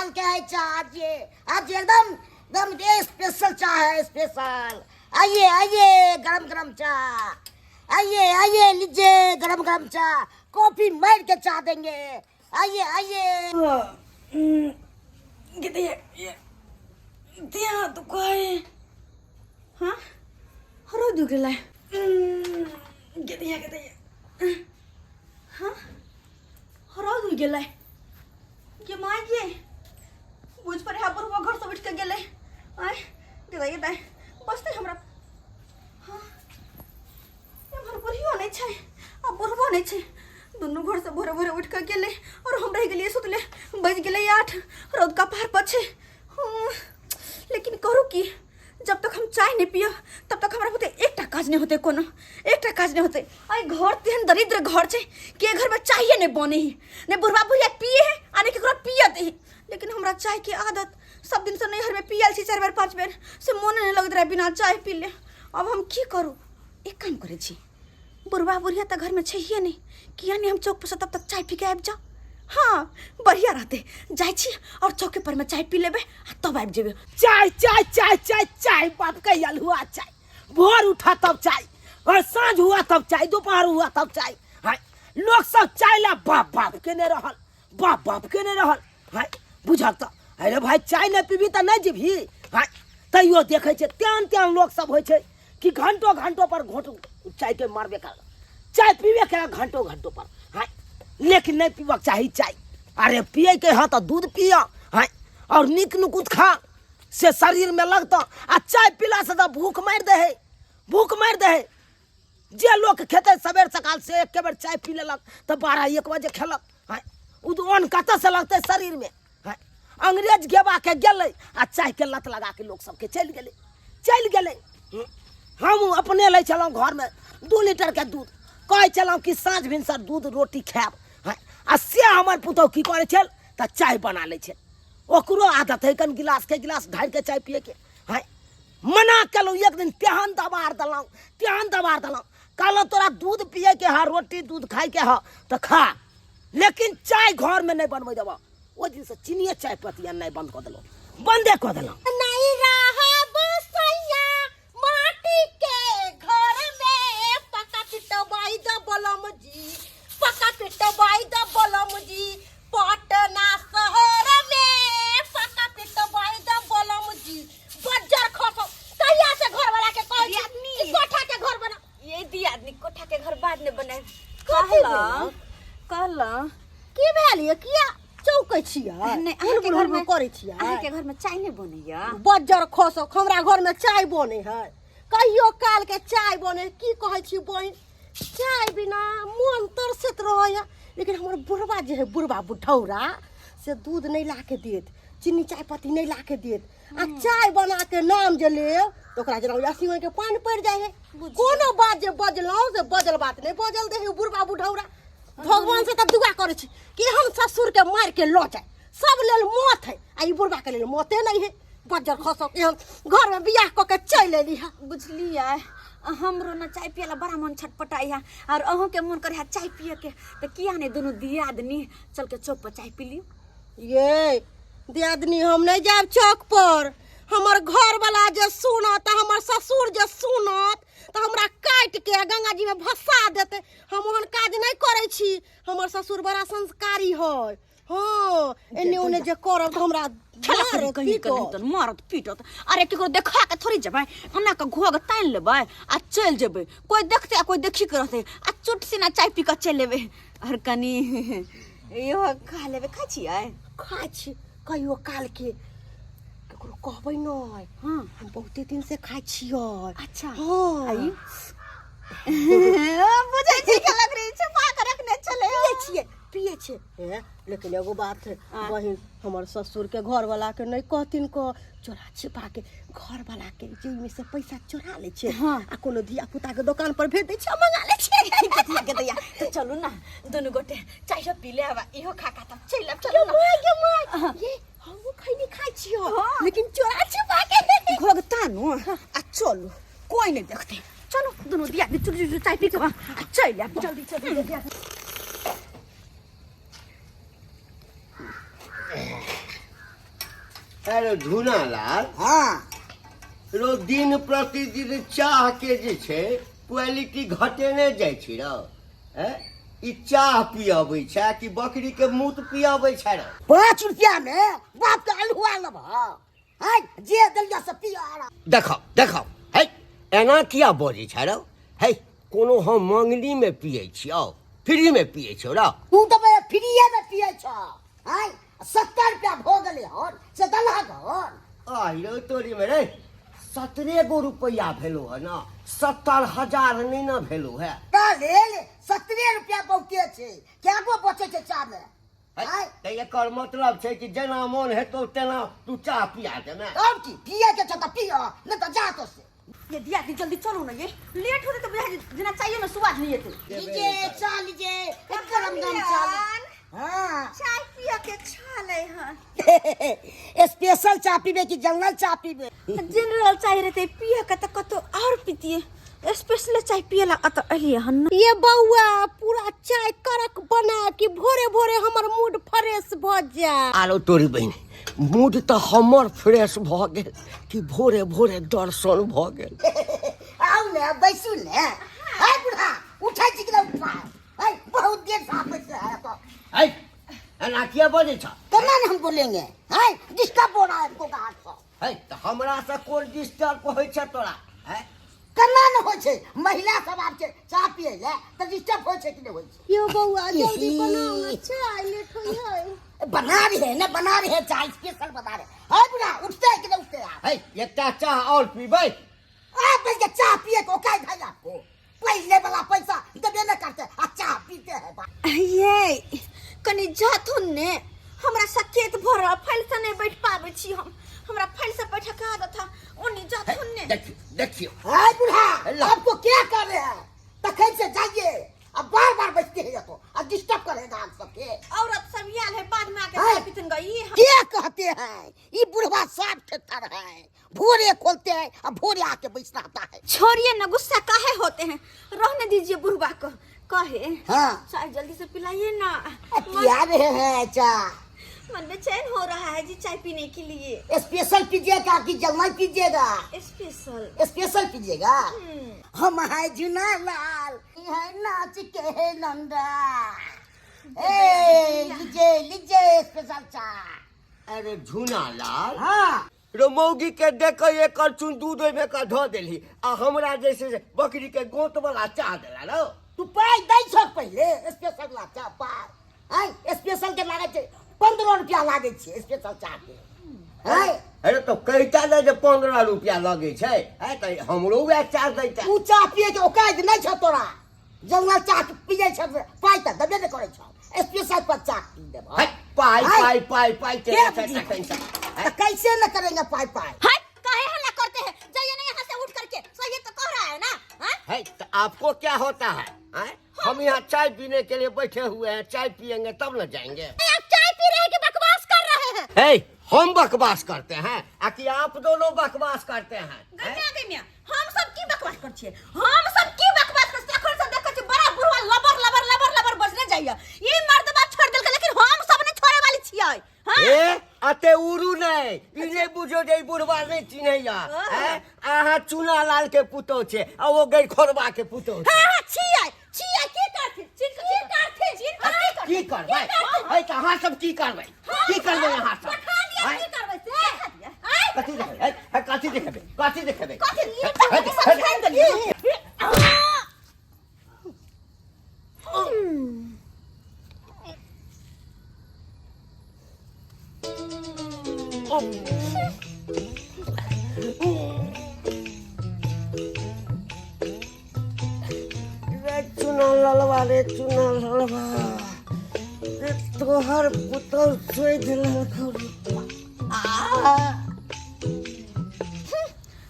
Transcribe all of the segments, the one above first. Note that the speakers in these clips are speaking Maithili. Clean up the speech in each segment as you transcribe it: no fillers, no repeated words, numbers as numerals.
कमाल के है चाय। आज ये आज एकदम एकदम ये स्पेशल चाय है, स्पेशल। आइए आइए, गरम गरम चाय। आइए आइए, लीजिए गरम गरम चाय। कॉफी मार के चाय देंगे। आइए आइए। देह दुखाए। हाँ, हरो दुख गेलै। गेदैया गेदैया। हाँ, हरो दुख गेलै। गे माय गे, बुझ पर है बुढ़वा घर से उठ के गेलै। आय गेदै गेदै बसतै हमरा। हाँ, एम्हर बुढ़ियो नहि छै आ बुढ़बो नहि छै। दुनू घरसँ भोरे भोरे उठि कऽ गेलै आओर हम रहि गेलियै सुतले। बजि गेलै 8, रौद कपार पर छै। लेकिन करू की? जब तक हम चाय नहि पियब तब तक हमरा बुते एकटा काज नहि होतै, कोनो एकटा काज नहि होतै। एहि घर तेहन दरिद्र घर छै कि एहि घरमे चाये नहि बनै है, नहि बुढ़बा बुढ़िया पिए है आ नहि केकरो पियत है। लेकिन हमरा चायके आदत सब दिनसँ नैहरमे पियल छी 4 बेर 5 बेर, से मोने नहि लगैत रहै बिना चाय पीले। अब हम की करू? एक काम करै छी, बुढ़बा बुढ़िया तऽ घरमे छैहे नहि, किया नहि हम चौक पर से तब तक चाय पी के आबि जाउ? हाँ, बढ़िया रहतै। जाइ छी और चौके पर में चाय पी लेबै आ तब आबि जेबै। चाय चाय चाय चाय चाय, बाप के अल्हुआ चाय। भोर उठा तब चाय, और साँझ हुआ तब चाय, दोपहर हुआ तब चाय। हाय, लोग सब चाय ला बाप बाप केने रहल, बाप बाप केने रहल। हाय, बुझल तऽ? अरे भाई, चाय नहि पीबी तऽ नहि जीबही। हाय, तैयो देखै छै तेहन तेहन लोक सब होइ छै कि घंटो घंटो पर घोट चाय के मारबे कर, चाय पीबे कर घंटो घंटो पर। हाय, लेकिन नहीं पीबक चाही चाय। अरे पिए के है तो दूध पिया, हाय, और नीक नुकुत खा, से शरीर में लगता। आ चाय पीला से तो भूख मार दे है, भूख मार दे है। जे लोग खेते सवेर सकाल से एक बेर चाय पी लेलक तो 12-1 बजे खेलक। हाय, उ तो अन्न कतऽ से लगतै शरीर में? हाय, अंग्रेज गेबा के गेलै आ चाय के लत लगा के लोग सबके चलि गेलै, चलि गेलै। हम अपने लै छलहुँ घरमे 2 लीटर के दूध, कहै छलहुँ कि साँझ भिनसर दूध रोटी खायब। हाय, आ से हमर पुतहु की करै छल तऽ चाय बना लै छल। ओकरो आदत है कन गिलास के गिलास ढारि के चाय पियके। हाय, मना केलहुँ एक दिन, तेहन दबार देलहुँ, तेहन दबार देलहुँ, कहलहुँ तोरा दूध पियके हऽ, रोटी दूध खाइके हऽ तऽ खा, लेकिन चाय घरमे नहि बनबै देबऽ। ओहि दिनसँ चीनिए चाय पत्ती अननाइ बन्द कऽ देलहुँ, बन्दे कऽ देलहुँ। नहीं रहब सैया माटी के घर में, पक्का पिटवाई द बलम जी, पक्का पिटवाई द बलम जी, पटना शहर में पक्का पिटवाई द बलम जी। बज्जर खसो कहिया से घर वाला के कहै छी कि कोठा के घर बना। ये दी आदमी कोठा के घर बाद में बनाए। कथी कहला भेल? कहला की भेल ये? किया चौकै छियै? नहीं, अहाँके हुलबुल घर में करै छियै? अहाँके घर में चाय नहीं बनैया? बज्जर खसो, हमरा घर में चाय बनै है, कहियो काल के चाय बने। की कहै छी बहिन, चाय बिना मन तरसैत रहैया। लेकिन हमर बुढ़बा जे है, बुढ़बा बुढ़ौरा, से दूध नहि ला के देत, चीनी चाय पत्ती नहि ला के देत, आ चाय बना के नाम जे लेब तऽ ओकरा जेना 80 के पानि पड़ि जाइ है। कोनो बात जे बजलहुँ से बजल बात नहि बजल दे है बुढ़बा बुढ़ौरा। भगवान से तऽ दुआ करै छी कि हम ससुर के मारि के लऽ जाय। सब लेल मौत है आ ई बुढ़बा के लेल मौते नहि है। बज्जर खसो के हम घर में बियाह कऽ के चलि एली है। बुझलियै, हमरो ने चाय पियला बड़ा मन छटपटाइ है और अहूँ के मन करे है चाय पिए के, तऽ किया नहि दुनू दियादनी चल के चौक पर चाय पी लियौ? ये दियादनी, हम नहीं जायब चौक पर। हमर घर वाला जे सुनत, हमर ससुर जे सुनत तऽ हमरा काटि के गंगा जी में भसा देते। हम ओहन काज नहीं करै छी। हमर ससुर बड़ा संस्कारी है। हाँ, एने ओने जे करब तऽ हमरा खेला करी मारत, कहीं के नहीं पीटत। तऽ मारत पीटत। अरे केकरो देखा के थोड़ी जेबै, ओना के घोघ तानि लेबै आ चलि जेबै। कोई देखते आ कोई देखी के रहते, आ चुट सिना चाय पी के चलि एबै। और कनी इहो खा लेबै। खाइ छियै? खाइ छी कहियो काल के, केकरो कहबै नहि। हाँ। हम बहुते दिन से खाइ छियै। अच्छा। हाँ। आई बुझै छी के लग रही छुपा के रखने छलै। पियै छियै, पियै छियै। हे, लेकिन एगो बात है बहिन, हमर ससुर के घर वाला के नहीं कहथिन को चोरा छिपा के घर वाला के जेब में से पैसा चोरा ले छियै। हाँ। आ कोनो धिया पुता के दोकान पर भेज दै छियै, मंगा ले छियै। गदैया गदैया, तो चलू ना दुनू गोटे चाय पी ले आबा, इहो खा खा तब चलि आब। चलू ना। गे माय, गे माय, ये हमहूँ खैनी खाइ छियै। हाँ। लेकिन चोरा छिपा के। घोघ तानू आ चलू, कोई नहीं देखते। चलो दुनू दिया चुप चुप चाय पी के आ चलि आब जल्दी जल्दी। अरे झुनालाल। हाँ। रो दिन प्रतिदिन चाह के जे छै क्वालिटी घटेने जाइ छै रौ। हैं, ई चाह पियबै छै कि बकरी के मूत पियबै छै रौ? 5 रुपया में बाप के अल्हुआ लेबह हैं, जे देलिया से पिय आराम। देखो देखो, है एना किया बजै छै रौ? है कोनो हम मंगनी में पियै छियौ, फ्री में पियै छियौ रौ? तू तऽ बे फ्रीए में पियै छ हैं, 70 रुपया भऽ गेलै हन से देलहक हन। आहिरो तोरी में रे, 17 गो रुपया भेलो है ना, 70,000 नहीं ना भेलो है। का लेल 17 रुपया बहुते छै, कै गो बचै छै चाह में? है, आँय? तऽ एकर मतलब छै कि जेना मोन हेतौ तेना तू चाह पिया देमे। तब की पिए के छौ तऽ पिय, नहि तऽ जा तो से। ये दिया दी जल्दी चलू ना, ये लेट होते तो बुझा जेना चाहिए में सुवाद नहीं एते। लीजिए चाह लीजिए, एक गरम गरम चाह लीजिए। हाँ। चाय पिया के छाले हन। स्पेशल चाय पीबे कि जनरल चाय पीबे? जनरल चाय रहते पिया के त कतो और पीतिए, स्पेशल चाय पियला अत एलिए हन। ये बौआ पूरा चाय कड़क बना कि भोरे भोरे हमर मूड फ्रेश भ जाए। आरो तोरी बहिन, मूड तऽ हमर फ्रेश भऽ गेल कि भोरे भोरे दर्शन भऽ गेल। आउ ने बैसू ने। है बूढ़ा उठै छी कि नहि उठा? है बहुत देर से आप बैठे हैं तो। है एना किया बजै छ? केना ने हम बोलेंगे? है डिस्टर्ब हो रहा है हमको गाहक से। है तऽ हमरा से कोन डिस्टर्ब होइ छै तोरा? है केना ने होइ छै, महिला सब आब छै चाह पियै ले तऽ डिस्टर्ब होइ छै कि नहि होइ छै? यो बौआ जल्दी बनाउ ने चाय, लेट होइ है। बना रहे हैं ना, बना रहे हैं चाय, स्पेशल बना रहे हैं। है बूढ़ा उठते हैं कि नहीं उठते आप? है एकटा चाह और पीबै? आप पहले चाय पिए को काय भाई आपको पहले वाला पैसा देबे न करते आ चाय पीते हैं बा। ये कनी जाथुन ने, हमरा सकेत भरल फैल से नहीं बैठ पाबै छी हम, हमरा फैल से बैठे के आदत है, ओनी जाथुन ने। देखियो देखियो। है बूढ़ा अल्लाह। आपको क्या कर रहे हैं, तखन से जाइए अब बार बार बैठते हैं ये तो अब डिस्टर्ब करेगा आप सबके। औरत सब आयल है बाद में आके है। चाय पीतन गई। क्या कहते हैं, ये बुढ़वा साफ ठेठर है, भोरे खोलते हैं अब भोरे आके बैठ रहता है। छोड़िए ना, गुस्सा काहे होते हैं, रहने दीजिए बुढ़वा को। कहे हाँ। चाय जल्दी से पिलाइए ना। अब पिया रहे हैं चाय। मन बेचैन हो रहा है जी चाय पीने के लिए। स्पेशल पीजिएगा कि जलना पीजिएगा? स्पेशल। स्पेशल पीजिएगा। हम है जुना लाल, है नाच के नंदा। ए लीजिए लीजिए स्पेशल चाय। अरे झुना लाल। हाँ। रो मौगी के देख एक करचुन दूध ओहिमे का धऽ देलही आ हमरा जैसे बकरी के गोंत वाला चाह देला रौ। तू पाइ दै छह पहिले स्पेशल वाला चाह पाइ। हैं, स्पेशल के लागै छै 15 रुपया लागै छै स्पेशल चाह के। हैं? अरे तो कहिता ने जे 15 रुपया लगै छै, हैं, तऽ हमरो वएह चाह दैता। तू चाह पिए के औकात नहि छौ तोरा, जंगल चाह पिए छौ पाइ तऽ देबे नहि करै छौ, स्पेशल पर चाह पी देबौ। हैं, पाइ, हैं? पाइ, पाइ, पाइ के के छै बुझी? तखन से। तऽ कैसे न करेंगे पाइ पाइ? हैं, काहे हल्ला करते हैं, जाइए ना यहाँ से उठ करके, सही तो कह रहा है ना? हैं? है, तो आपको क्या होता है? हैं? हम यहाँ चाय पीने के लिए बैठे हुए हैं, चाय पियेंगे तब न जाएंगे। आप चाय पी रहे हैं कि बकवास कर रहे हैं? है, हम बकवास करते हैं आकि आप दोनों बकवास करते हैं? गमिया, गमिया, हम सब की बकवास कर छिए, हम सब की बकवास कर छिए? अखन से देखै छी बड़ा बुढ़वा लबर लबर लबर लबर बजने जाइए, ई मर्दबा छोड़ देलकै लेकिन हम सब नहीं छोड़े वाली छियै। हाँ? ए, अते उड़ू नहीं, ई नहीं बुझो जे ई बुढ़वा नहीं चिन्हैया। हाँ। हैं? अहाँ चूना लाल के पुतोह छै आ ओ गैरखोरबा के पुतोह छै। हाँ, हाँ, छियै, छियै, की करथिन? चिन्ह की करथिन? चिन्ह की करथिन? की करबै? की करथिन? है, तऽ अहाँ सब की करबै? की करबै अहाँ सब? देखा दिया, हैं? की करबै से? देखा दिया। आँय? कथी देखेबै? है, है, कथी देखेबै? कथी देखेबै? कथी? ई है, तऽ है, सब है, खाइ देलियै। रे चुना ललवा, रे चुना ललवा, रे तोहर पुतौह सोचि लेलकौ।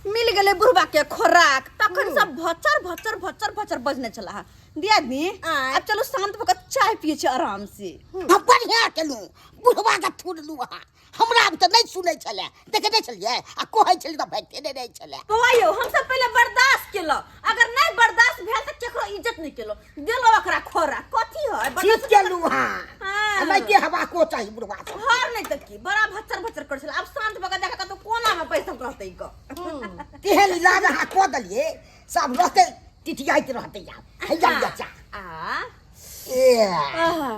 मिल गेलै बुढ़बा के खोराक, तखन सब भचर भचर भचर भचर बजने छला। दियादनी, आँय। आब चलू शांत भऽ कऽ चाय पियै छी आराम से। हम बढ़िया केलहुँ, बुढ़बा के थुरलहुँ अहाँ, हमरा आब तऽ नहि सुनै छलै, देखने छलियै आ कहै छलियै तऽ भागिते नहि रहै छलै। बौआ यौ, हम सब पहिले बर्दाश्त केलहुँ, अगर नहि बर्दाश्त भेल तऽ केकरो इज्जत नहि केलहुँ, देलहुँ ओकरा खोराक। कथी है? ठीक केलहुँ अहाँ। हाँ। नहीं हवा को चाही बुढ़वा सब। हर नहीं तऽ की बड़ा भच्चर भच्चर करै छलै, आब शांत भऽ कऽ देखा कतौ कोना मे बैसल रहतै ग। तेहन इलाज अहाँ कऽ देलियै, सब रहतै टिटियाइत रहतै। आब हैया लिअ चाह। आ ए आहा।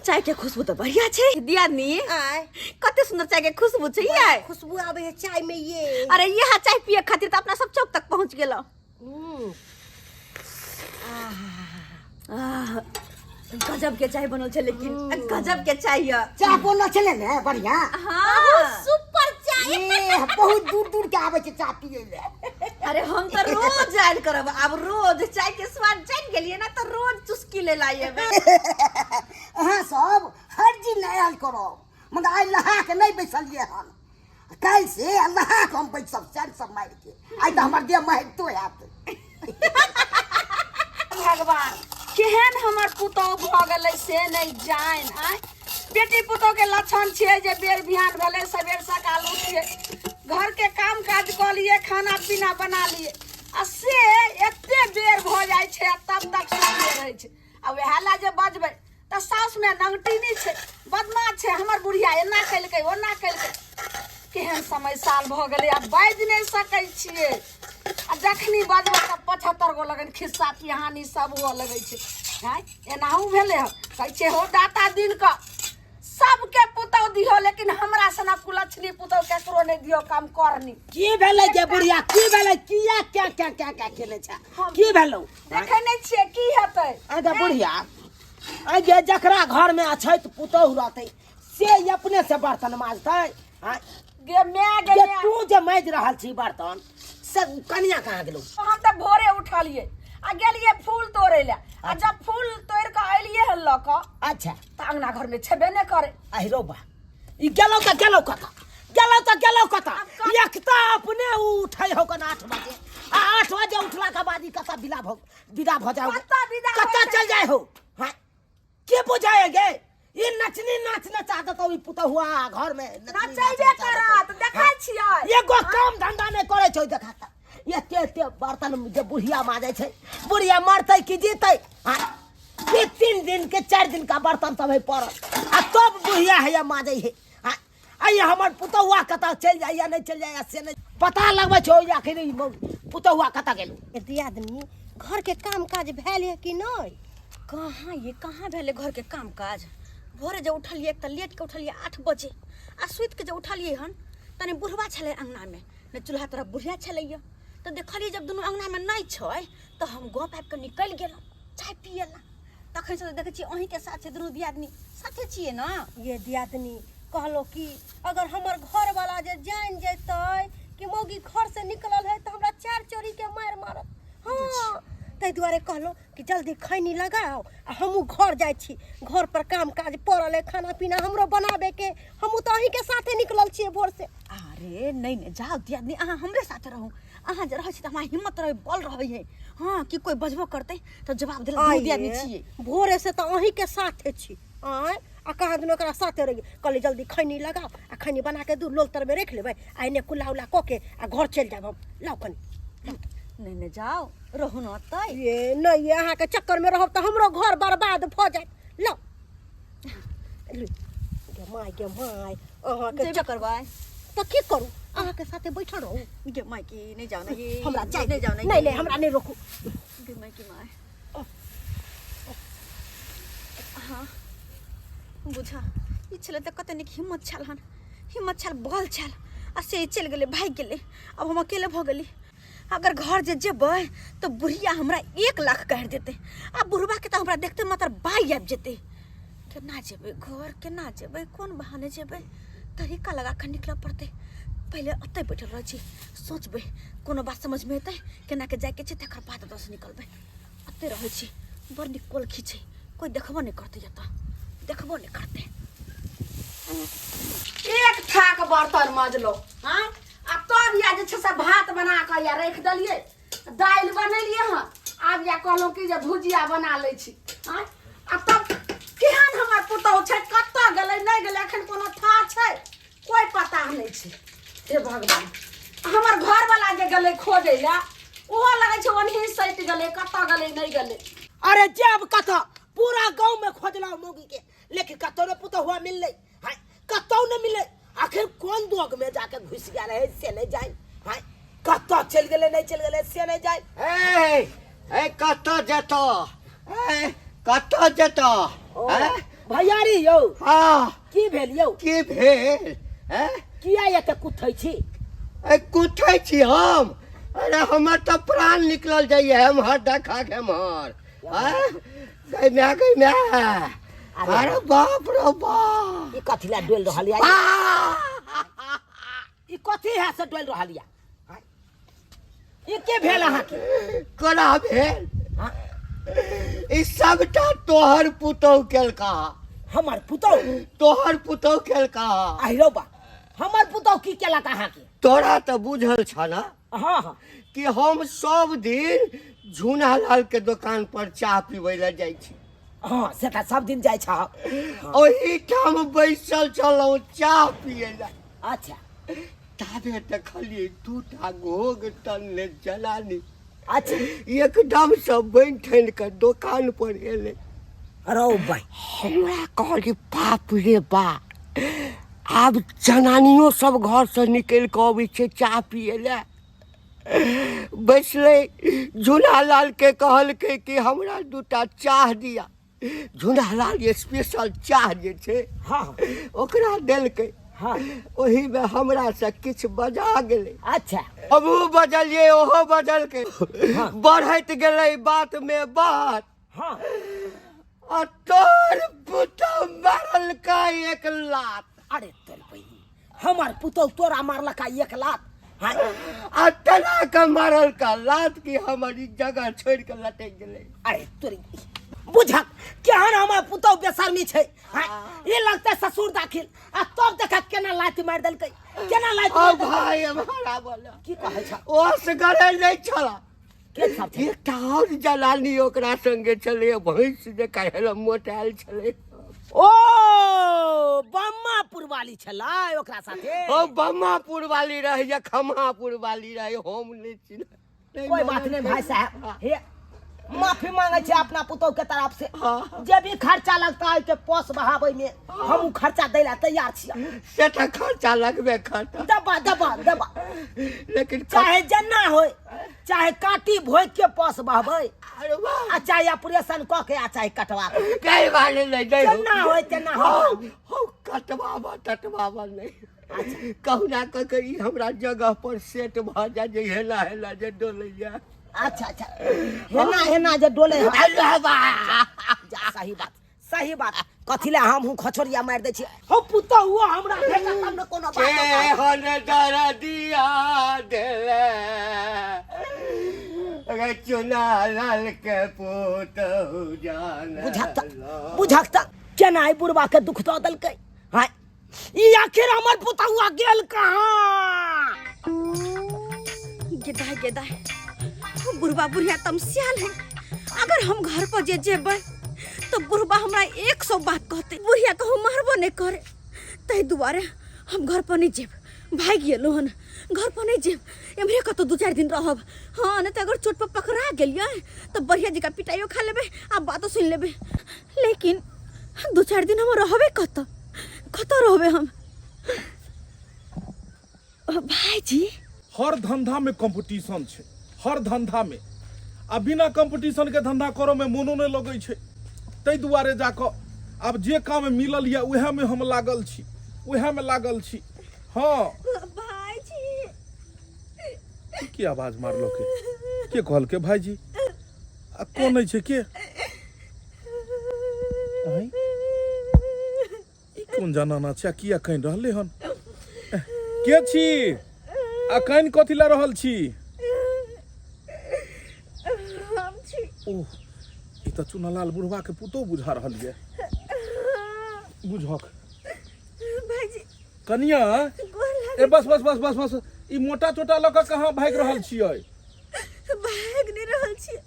चाय के खुशबू तऽ बढ़िया छै दियादनी। आय। कते सुंदर चाय के खुशबू छै ये। खुशबू आबै है चाय में ये। अरे यह चाय पिए खातिर तऽ अपना सब चौक तक पहुंच गेलहुँ। आह, गजब के चाय बनल छै, लेकिन गजब के चाय यऽ। चाह बनल छलै ने बढ़िया? हाँ, सुपर चाय। ए, बहुत दूर दूर के आबै छै चाह पियै लए। अरे हम तऽ रोज आयल करब आब, रोज चाय के स्वाद जानि गेलियै ना, तऽ रोज चुस्की ले ला एबै। अहाँ सब हर दिन आयल करब, मगर आइ नहा के नहि बैसलियै हन। काल्हि से नहा के हम बैसब सैन सब मारि के। आइ तऽ हमर देह महकतो हैत। भगवान, केहन हमर पुतोह भऽ गेलै से नहि जानि। आँय, बेटी पुतोह के लक्षण छियै जे बेर बिहान भेलै, सबेर सकाल उठियै, घरके काम काज कऽ लिए, खाना पीना बना लिए, आ से एते बेर भऽ जाइ छै आ तब तक सुतले रहै छै। आ वएह लए जे बजबै तऽ सासुमे नंगटिनी छै, बदमाश छै, हमर बुढ़िया एना केलकै ओना केलकै। केहन समय साल भऽ गेलै, आब बाजि नहि सकै छियै। आ जखनी बजबै तऽ 75 गो लगन खिस्सा पिहानी सब हुअ लगै छै। आँय, एनाहू भेलै हँ। कहै छै हो दाता, दिन कऽ सबके पुतहु दिहो, लेकिन हमरा सना कुलक्षणी पुतहु केकरो नहि दिहो कम करनी। की भेलै गे बुढ़िया, की भेलै? किया क्या क्या क्या क्या केने छै? की भेलौ? देखै नहि छियै की हेतै? आगे बुढ़िया, आगे जकरा घर में अछैत पुतहु रहतै से अपने से बर्तन माजतै? आँय? गे my गे जे my. तू जे माजि रहल छी बर्तन से कनिया कहाँ गेलौ? हम तऽ भोरे उठलियै आ गेलियै फूल तोड़ै लए, आ जब फूल तोड़ि कऽ एलियै हन लऽ कऽ, अच्छा, तऽ अंगना घरमे छेबे नहि करै। अहि रौ बा, ई गेलौ तऽ गेलौ कतऽ? गेलौ तऽ गेलौ कतऽ? एक तऽ अपने उ उठै हो कन 8 बजे, आ 8 बजे उठला के बाद ई कतऽ विदा भऽ विदा भऽ जाओ? कतऽ विदा होइ कतऽ छै? चल जाय हो? हाँ, के बुझाएगे? ई नचनी नाच नचा देतौ ई पुतहुआ घर में। नचनी नाच नचैबे नचा देतौ। करत, देखै छियै। एगो काम धंधा नहि करै छै। देखा तऽ एते एते बर्तन जे बुढ़िया माजै छै, बुढ़िया मरतै कि जीतै? हाँ, ये 3 दिन के 4 दिन का बर्तन सब है पड़ल, आ तब बुढ़िया है माजै है। हाँ, आ ये हमर पुतहुआ कतऽ चलि जाइया, नहि चलि जाइया से नहि पता लगबै छै। आखिर ई पुतहुआ कतऽ गेलौ? दियादनी, घर के काम काज भेल है कि नहीं? कहाँ ये, कहाँ भेलै घर के काम काज? भोरे जे उठलियै, एक तऽ लेट के उठलियै 8 बजे, आ सुति के जे उठलियै हन तनी बुढ़वा छलै अंगनामे ने, चूल्हा तरफ बुढ़िया छलैया, तऽ देखलियै जब दुनू अंगनामे नहि छै तऽ हम गप आबि कऽ निकलि गेलहुँ चाय पियै ला। तखन से देखै छियै अहीँके साथ छै, दुनू दियादनी साथे छियै ने। ये दियादनी, कहलो कि अगर हमर घर वाला जे जान जेतै कि मौगी घर से निकलल है तऽ हमरा चार चोरी के मारि मारत। हाँ, ताहि दुआरे कहलो कि जल्दी खैनी लगाओ आ हमहूँ घर जाइ छी, घर पर काम काज पड़ल है, खाना पीना हमरो बनाबे के। हमहूँ तऽ अहीँके साथे निकलल छियै भोर से। अरे नहीं नहीं, जाओ दियादनी, अहाँ हमरे साथे रहू। अहाँ जे रहै छी तऽ हमरा हिम्मत रहै, बल रहै है। हाँ, कि कोइ बजबो करतै तऽ जवाब देला दुनू दियादनी छियै। भोरे से तऽ अहीँके साथे छी। आँय, आ कहाँ दिन ओकरा साथे रहियै। कहली जल्दी खैनी लगाओ आ खैनी बना के दू लोल तरमे राखि लेबै आ एने कुल्ला उल्ला कऽ के आ घर चलि जायब हम। लाउ कनी। नहीं नहीं, जाओ, रहू न ओतै। ये नहीं, ये अहाँके चक्करमे रहब तऽ हमरो घर बर्बाद भऽ जायत। लाउ लू। गे माय, गे माय, अहाँके जेबे करबै तऽ की करू? अहाँके साथे बैठल रहू? गे माय की, नहीं जाओ ना ये। हमरा जाय नहीं जाओ ना। नहीं नहीं, हमरा नहीं रोकू। गे माय की माय। हाँ बुझा, ई छलै तऽ कते नीक हिम्मत छल हन, हिम्मत छल, बल छल, आ से चलि गेलै, भागि गेलै। आब हम अकेले भऽ गेली। अगर घर जे जेबै तऽ बुढ़िया हमरा 1 लाख गारि देतै, आ बुढ़बाके तऽ हमरा देखते मात्र बाइ आबि जेतै। केना जेबै घर, केना जेबै, कोन बहाने जेबै? तरीका लगा कऽ निकलऽ पड़तै। पहिले ओतहि बैठल रहै छी, सोचबै, कोनो बात समझमे एतै केना के जाइके छै, तकर बाद ओतऽसँ निकलबै। ओतहि रहै छी, बड़ नीक कोलखी छै, कोइ देखबो नहि करतै, एतऽ देखबो नहि करतै। एक थाक बर्तन मजलो। हाँ, आ तब या जे छै से भात बना कऽ या राखि देलियै, दालि बनेलियै हँ, आब या कहलहुँ कि जे भुजिया बना लै छी। आँय, आ तब केहन हमर पुतहु छै, कतऽ गेलै नहि गेलै, एखन कोनो था छै? कोइ पता नहि छै। हे भगवान, हमर घरवला जे गेलै खोजै लए, ओहो लगै छै ओनही सटि गेलै, कतऽ गेलै नहि गेलै। अरे जब कतऽ पूरा गांव में खोजलौ मौगी के, लेकिन कतौ ने पुतहुआ मिललै। हाय, कतौ ने मिललै। आखिर कोन दोग में जाके घुसि गेल है से नहि जानि। हाय, कतऽ चलि गेलै नहि चलि गेलै से नहि जानि। ए ए, कतऽ जेतऽ? ए, कतऽ जेतऽ? ओ, ए? भैयारी यौ। हाँ। की भेल यौ? की भेल? ए? किया एते कुथै छी? ए, कुथै छी हम? अरे हमर तऽ प्राण निकलल जाइए, एम्हर देखा के एम्हर। आँय? गै माय, गै माय, अरे बाप रे बाप। ई कथी लए डोलि रहल यऽ? आ! ई कथी है से डोलि रहल यऽ? ई के भेल अहाँके? कोना भेल? ई सबटा तोहर पुतहु केलका। हमर पुतहु? तोहर पुतहु केलका। आहिरो बा, हमर पुतहु की केलक अहाँके? तोरा तऽ बुझल छ ने हाँ हाँ कि हम सब दिन झूनालाल के दोकान पर चाह पीबै लए जाइ छी। हाँ, से तऽ सब दिन जाइ छह। ओहिठाम बैसल छलहुँ चाह पियै लए। अच्छा। ताबे देखलियै दूटा घोघ तनने जनानी। अच्छा। एकदम से बनि ठनि कऽ दोकान पर एलै। अरे भाई। हमरा कहली बाप रे बा, आब जनानियो सब घर से निकलि कऽ अबै छै चाह पियै लए। बैसलै, झूनालाल के कहलकै कि हमरा दूटा चाह दिया। झूनालाल स्पेशल चाह जे छै, हाँ, ओकरा देलकै। हाँ। ओहिमे हमरा से किछु बजा गेलै। अच्छा। हमहूँ बजलियै, ओहो बजलकै। हाँ। बढ़ैत गेलै बात मे बात। हाँ। आ तोर पुतहु मारलकै एक लात। अरे तोर बहिन, हमर पुतहु तोरा मारलका एक लात? हाँ। आ तेना के मारलका लात कि हमर ई जगह छोड़ि के लटकि गेलै। अरे तोरी बुझक केहन हमर पुतहु बेशर्मी छै। हाँ, ई लगतै ससुर दाखिल आ तब देखा केना लात मारि देलकै, केना लात ओ मारि देलकै। भाय हमारा बोला की कहै छ? ओ असगरे नहि छला। के सब छलै? एकटा आओर जलानी ओकरा संगे छलै, भैंस जकाँ हेलो मोटायल छलै। ओ बम्मापुर वाली छलै ओकरा साथे? ओ बम्मापुर वाली रहै या खम्हापुर वाली रहै, हम नहि चिन्है। कोई बात नहीं भाई साहब, हे माफी मांगे छे अपना पुतोह के तरफ से। हाँ। जे भी खर्चा लगता है के पोस बहाबै में हम उ खर्चा दै ला तैयार छियै। से तऽ खर्चा लगबे करता। दबा दबा दबा। लेकिन चाहे जन्ना होय, चाहे काटी भोग के पोस बहबै, अरे वाह। आ चाहे ऑपरेशन क के आ चाहे कटवा के। कई बार नहीं नहीं हो। जेना होय तेना हो। हो, कटवाबा तटवाबा नहीं। अच्छा। कहुना कऽ के ई हमरा जगह पर सेट भऽ जाय जे हेला हेला जे डोलैया। अच्छा अच्छा, हेना हेना जे डोले है। अरे वाह। जा, सही बात, सही बात। कथी ले हम हूँ खचोरिया मारि दै छियै। हो पुतहु हुआ हमरा भेटत तब ने कोनो बात होता। केहन दरदिया देले रे चुनालाल के पुतहु जान। बुझक त, बुझक त केना ई बुढ़बा के दुख दऽ देलकै। हाय, ई आखिर हमर पुतहुआ गेल कहाँ? गेदा गेदा, बुढ़बा बुढ़िया तमसियाल है। अगर हम घर पर जे जेबै तो बुढ़बा हमरा 100 बात कहते, बुढ़िया कहूँ मारबो नहीं करे, ताहि दुआरे हम घर पर नहीं जेब। भागि गेलहुँ हन, घर पर नहीं जेब, एम्हरे कतौ 2-4 दिन रहब। हाँ, नहीं तो अगर चोट पर पकड़ा गेलियै तो बढ़िया जकाँ पिटाइयो खा लेबै आ बातो सुनि लेबै। लेकिन 2-4 दिन हम रहबै कतऽ, कतऽ रहबै हम? ओ भाईजी, हर धंधा में कंपटीशन छै, हर धंधा में, आ बिना कंपटीशन के धंधा करऽ में मोनो नहि लगै छै। ताहि दुआरे जाकऽ आब जे काम मिलल यऽ उएह में हम लागल छी, उएह में लागल छी। हाँ। भाईजी। की आवाज मारलो के? के कहलकै भाईजी? आ कोन छै के? आँय? ई कोन जनाना छै आ किया कानि रहलै हन? के छी आ कानि कथी लए रहल छी? हम छी। ओह, ई तऽ चुनालाल बुढ़वा के पुतोह बुझा रहल ये। बुझक भाईजी। कनिया, गोर लागै। ए बस बस बस बस बस, ई मोटा चोटा लऽ कऽ कहाँ भागि रहल छियै? भागि नहि रहल छियै,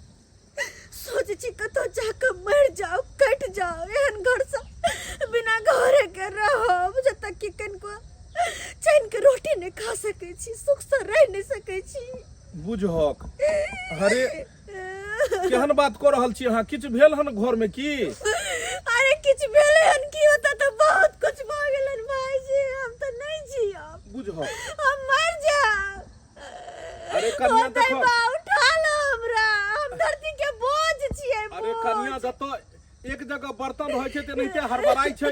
सोचै छी कतौ जाकऽ मरि जाउ, कटि जाउ एहन घरसँ, बिना घरे के रहब, जतऽ कि कनिको चैन के रोटी नहि खा सकै छी, सुखसँ रहि नहि सकै छी। बुझहक, अरे केहन बात कऽ रहल छी अहाँ? किछु भेल हन घरमे की? अरे किछु भेलै हन की रहै छै तेनाहिते हड़बड़ाइ छै।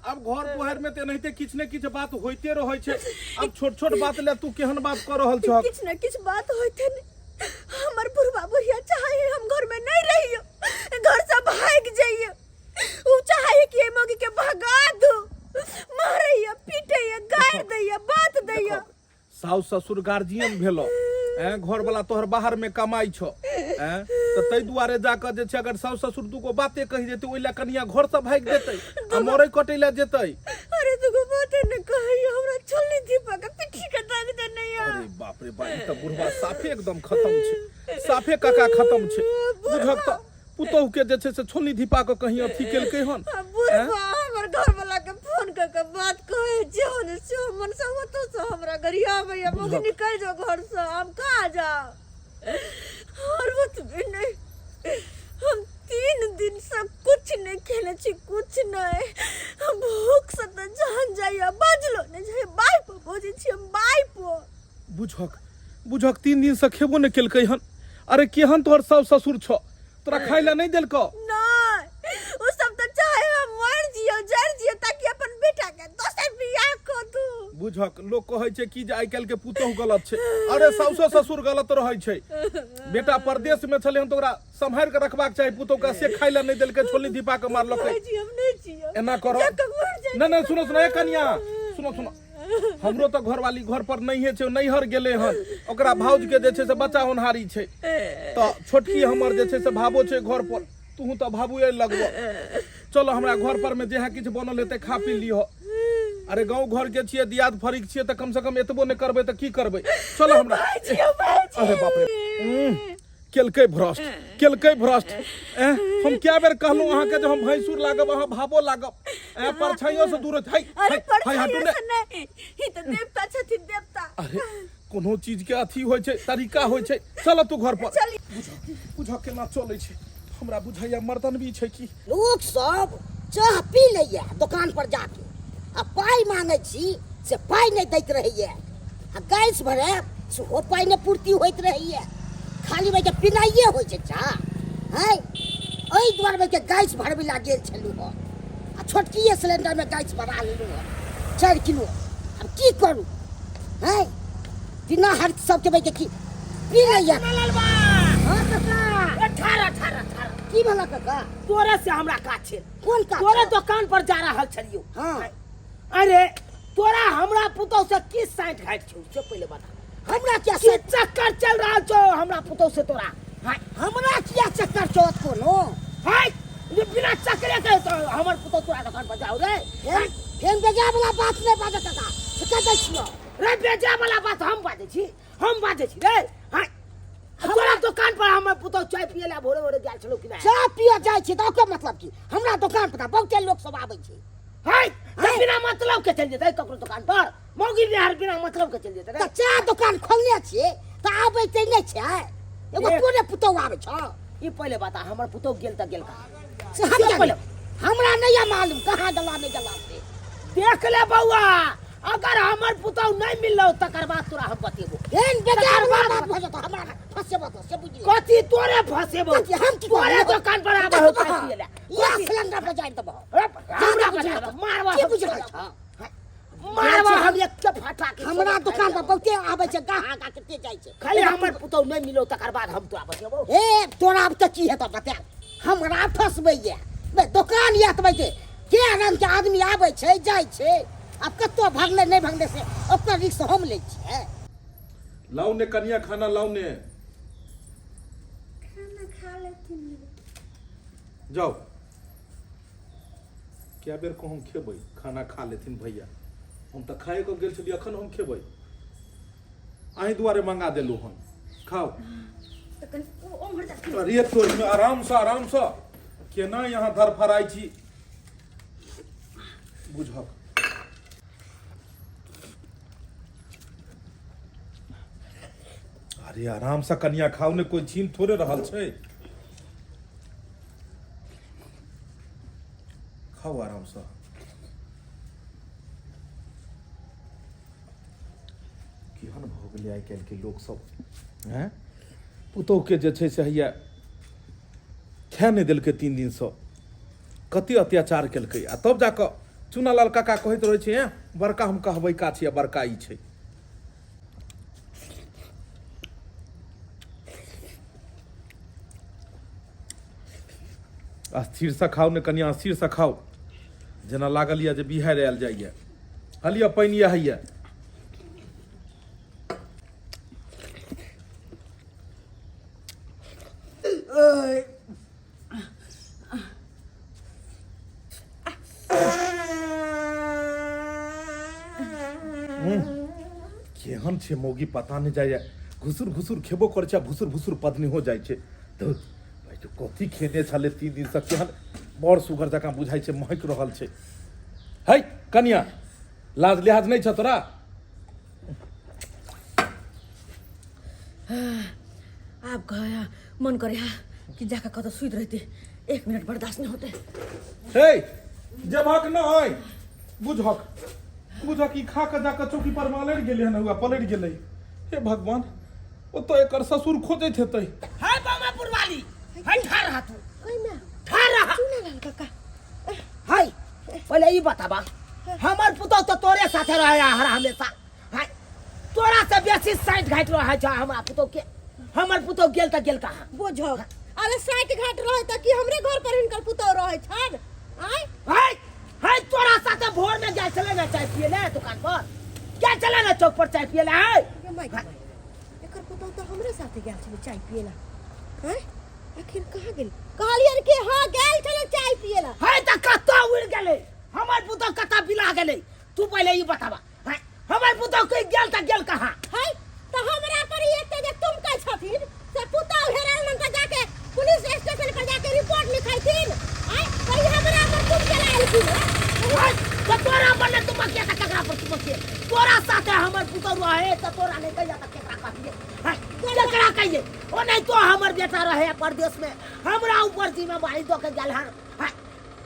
आब घर दुआरि में तेनाहिते किछु ने किछु बात होइते रहै छै। आब छोट छोट बात ले तू केहन बात कऽ रहल छहक? किछु ने किछु बात होइते ने। हमर बुढ़वा बुढ़िया चाहे है हम घर में नहीं रहियो, घर से भाग जाइयो। उ चाहे है कि एहि मौगी के भगा दू, मारैया, पीटैया, गारि दैया, बात दैया। साउस ससुर गार्जियन भेलो, ऐं घर वाला तोहर बाहर में कमाई छो, ऐं तऽ ताहि दुआरे जाकऽ जे छै अगर साउस ससुर दूगो बाते कहि जेतै ओहि लए कनिया घर से भागि जेतै आ मरै कटै लए जेतै। अरे दूगो बाते न कहैया, हमरा छोलनी धीपा के पिट्ठी के दाग देने या। अरे बाप रे बाप, ई तऽ बुढ़वा साफे एकदम खत्म छै, साफे काका खत्म छै। बुझक तऽ पुतोहु के जे छै से छोलनी धीपा कऽ कहीं अथी केलकै हन। आ बुढ़वा हमर घर वाला के फोन कर के बात कहे जे होने से मन से ओतो से हमरा गरियाबैया, मौगी निकल जाओ घर से, हम कहाँ जाओ। और वो तो भी नहीं, हम 3 दिन से कुछ नहीं खेले छी, कुछ नहीं, हम भूख से तो जान जाइए, बाजलो नहीं जाइए, बाई पर बोझे छी हम, बाई पर। बुझक बुझक 3 दिन से खेबो नहीं केलकै हन। अरे केहन तोहर साउस ससुर छौ, तोरा खाइ लए नहीं देलकौ? नहीं, उ सब तो चाहे हम मर जियो, जर जियो, ताकि अपन बेटा के दोसर बियाह कर दू। बुझक लोग कहै छै कि जे आइ काल्हि के पुतोहु गलत छै, अरे साउसो ससुर गलत रहै छै। बेटा परदेश में छलै हन तऽ ओकरा सम्हारि के रखबाक चाही पुतोहु के, से खाइ लए नहीं देलकै, छोलनी धीपा के मारलकै। नहीं जियो, हम नहीं जियो। एना करो। जाके मर जाए। नहीं, नहीं, सुनो, सुनो, ए कनिया, सुनो, सुनो, हमरो तऽ घरवाली घर पर नहिए छै, नैहर गेलै हन, ओकरा भाउज के जे छै से बच्चा होनहारी छै, तऽ छोटकी हमर जे छै से भाबो छै घर पर, तूहू तऽ भाबुए लगबो। चलो हमरा घर पर में जेहा किछु बनल हेतै खा पी लिह। अरे गाँव घर के छियै, दियाद फरीक छियै, तऽ कम से कम एतबो नहि करबै तऽ की करबै? चलो हमरा। अरे बाप रे, केलकै भ्रष्ट, केलकै भ्रष्ट। एँ हम कए बेर कहलहुँ अहाँके जे हम भैंसुर लागब, अहाँ भाबो लागब, एँ परछाइयो से दूर होइत। हाय, अरे हाय, हाय, हटू परछाइयो ने। से नहीं, ई तऽ देवता छथिन, देवता। अरे कोनो चीज के अथी होइ छै, तरीका होइ छै। चल तू घर पर। चल। बुझ केना चलै छै, हमरा बुझाइया मर्दनवी छै की। लोक सब चाह पी लैया दोकान पर जाके, आ पाइ मांगै छी से पाइ नहि दैत रहैया, आ गैस भरायब सेहो पाइ नहि पूर्ति होइत रहैया। खाली भाई के पिनाइए होइ छै चाह। हैं एहि दुआरे भाई के गैस भरबै ला गेल छलहुँ हँ, आ छोटकिए सिलेंडरमे गैस भरा लेलहुँ हँ 4 किलो। आब की करू? हैं बिना हर सबके भाई के की पी लैया। हाँ काका। अठारह, अठारह, अठारह। की भेला काका? तोरे से हमरा काज छै। कोन काज? तोरे दोकान पर जा रहल छलियौ। हाँ। अरे तोरा हमरा पुतौह से की साँठि घाटि छौ से पहिले बता। हमरा क्या की चक्कर चल रहल छौ हमरा पुतौह से तोरा? हाँ, हमरा किया चक्कर छौ कोनो? हाय, ये बिना चक्करे के तो हमर पुतौह तोरा दोकान पर जाऊ रे। फेन बेजा वाला बात नहीं बाजऽ काका, से कह दै छियौ। रे बेजा वाला बात हम बाजै छी, हम बाजै छी रे। हाँ, तोरा दोकान पर हमर पुतौह चाय पिए ला भोरे भोरे गेल छलौ कि नहि? चाय पिए जाइ छी तऽ ओकर मतलब की? हमरा दोकान पर तऽ बहुते लोक सब आबै छै। हाय, तऽ बिना मतलब के चलि जेतै ककरो दोकान पर? मौगी बिहार बिना मतलब के चलि जेतै रे? तऽ चाय दोकान खोलने छियै तऽ आबै तऽ नहि छै, एगो तोरे पुतौह आबै छौ। ई पहिले बता, हमर पुतौह गेल तऽ गेल कहाँ? से हम से जानी। पहिले। हमरा नहीं है मालूम कहाँ गेला नहीं गेला से। देख ले बौआ, अगर हमर पुतौह नहीं मिललो तकर बाद तोरा हम बतेबो। एहन बेकार तकर बाद बात भऽ जेतौ, हमरा फंसेबो तो से बुझि ले। कथी तोरे फंसेबो? कथी हम की तोरे करबो? दोकान पर आबो देखबो चाय हाँ। पिए ला। या कथी? सिलेंडर पर जाय देबो। अरे, हमरा जादा बुझल बता, छौ। मारबो की हम बुझल तोरा। छौ? मारबो हम एक के फटा के हमरा छोड़ब। दोकान पर बहुते आबै छै, गाहा गा के जाइ छै। खाली हमर पुतौह नहीं मिलो तकर बाद हम तोरा बतेबो। ए तोरा आब तऽ की हेतौ बता, हमरा फंसबैया बे दोकान या तऽ के के रंग के आदमी आबै छै जाइ छै, आब कतौ भगलै नहि भगलै से ओकर रिक्स हम लै छियै। लाउ ने कनिया खाना लाउ ने। खाना खा लेथिन। जाओ, कए बेर को हम खेबै? खाना खा लेथिन भैया, हम तऽ खाए कऽ गेल छलियै, अखन हम खेबै? अहीं दुआरे मंगा देलहुँ हन, खाओ। अरे तोरी, आरामसँ आरामसँ, केना यहाँ धरफड़ाइ छी बुझक। अरे आरामसँ कनिया खाउ ने, कोई छीन थोड़े रहल छै, खाउ आरामसँ। केहन भऽ गेलै आइ काल्हिके लोकसभ हैं, पुतोहुके जे छै से हैया खाए नहि देलकै 3 दिनसँ। कते अत्याचार केलकै आ तब जाकऽ चुनालाल काका कहैत रहै छै, एँ बड़का हम कहबैका छी आ बड़का ई छै। स्थिरसँ खाउ ने कनिया, स्थिरसँ खाउ, जेना लागल यऽ जे बिहाड़ि आयल जाइए। हलिअ पानि यऽ हैया। केहन छै मौगी पता नहि जाइए, घुसुर घुसुर खेबो करै छै आ भुसुर भुसुर पदनी हो जाइ छै। धुर भाइ, तो कथी खेने छलै 3 दिनसँ, केहन बड़ सुगर जकाँ बुझाइ छै, महकि रहल छै। है कनिया, लाज लिहाज नहि छ तोरा? आब कह मन करे हा कि जाके कतौ सुति रहते, 1 मिनट बर्दाश्त नहीं होते। हे जबहक न है, बुझहक बुझहक ई खा के जाके चौकी पर में अलड़ि गेलै हन, हुआ पलड़ि गेलै। हे भगवान, ओतऽ एकर ससुर खोजैत हेतै। है बामापुर वाली, है ठाढ़ रहा तू, कहिना ठाढ़ रहा। चुनालाल काका। है पहिले ई बताबा, हमर पुतोह तो तोरे साथे रहे हर हमेशा, है तोरा से बेसी साइड घाट रहे छै हमरा पुतोह के। हमर पुतोह गेल त गेल कहाँ? बुझो, अरे साइड घाट रहे त कि हमरे घर पर हिनकर पुतोह रहे छन? आय है है तोरा साथे भोर में गेल छले ना चाय पिए ले दुकान पर, गेल छले ना चौक पर चाय पिए ले। है गे माय गे माय, एकर पुतोह त हमरे साथे गेल छले चाय पिए ला। हैं आखिर कहाँ गेल? कहलियन कि हां गेल छले चाय पिए ला। है त कतौ उड़ गेलै हमर पुतोह, कतौ बिला गेलै? तू पहिले ई बताबा, है हमर पुतोह कोई गेल त गेल कहाँ? है त हमरा पर ई एते जे तुम कहै छथिन से पुतोह हेराल न त जाके पुलिस स्टेशन पर जाके रिपोर्ट लिखैथिन। आय त ई हमरा पर तुम चला एलखिन हँ? है त तोरा पर ने तुम के त केकरा पर तुम के? तोरा साथे हमर पुतोह रहे त तोरा नहीं कहिया त केकरा कहिए? है केकरा कहिए? ओ नहीं तो हमर बेटा रहे परदेश में, हमरा ऊपर जिम्मेवारी दऽ के गेल हन। है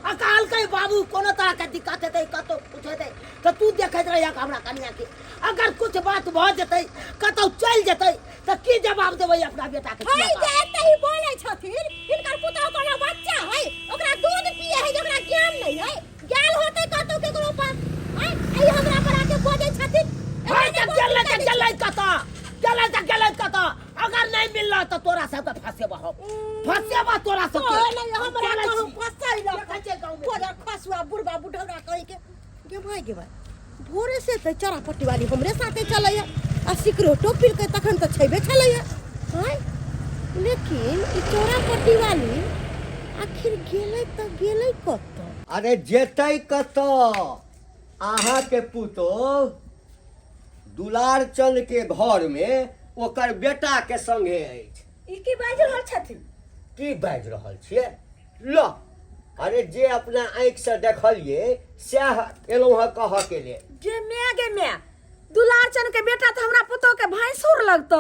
आ कहलकै बाबू कोनो तरह के दिक्कत हेतै, कतौ कुछ हेतै तऽ तू देखैत रहिया हमरा कनिया के, अगर कुछ बात भऽ जेतै, कतौ चलि जेतै तऽ की जवाब देबै अपना बेटा के? है जे एते ही बोलै छथिन, हिनकर पुतोह कोनो बच्चा है ओकरा दूध पिए है जे ओकरा ज्ञान नहीं है? गेल होतै कतौ केकरो पास। आय आई हमरा पर आके बजै छथिन। है तऽ गेलै तऽ गेलै कतऽ, गेलै तऽ गेलै कतऽ? अगर नहीं मिलल तऽ तोरा सबके फंसेबह हम, फंसेबह तोरा सबके। ओ नहीं हमरा चलै कहूँ छी। फसैलक। देखै छियै गाँवमे। बोला खसुआ बुढ़बा बुढ़ौरा कहि के। गे भाई गे भाई, भोरे से तऽ चरा पट्टी वाली हमरे साथे चलैया आ सिकरेटो पीलकै तखन तऽ छेबे छलैया। आँय लेकिन ई चौरा पट्टी वाली आखिर गेलै तऽ गेलै कतऽ? अरे जेतै कतऽ, अहाँके पुतोह दुलार चंद के घर में ओकर बेटा के संगे अछि। ई की बाजि रहल छथिन? की बाजि रहल छियै? ल, अरे जे अपना आँखि से देखलियै सएह एलहुँ हँ कहऽ के लेल। गे माय गे माय, दुलार चंद के बेटा तऽ हमरा पुतोह के भैंसुर लगतै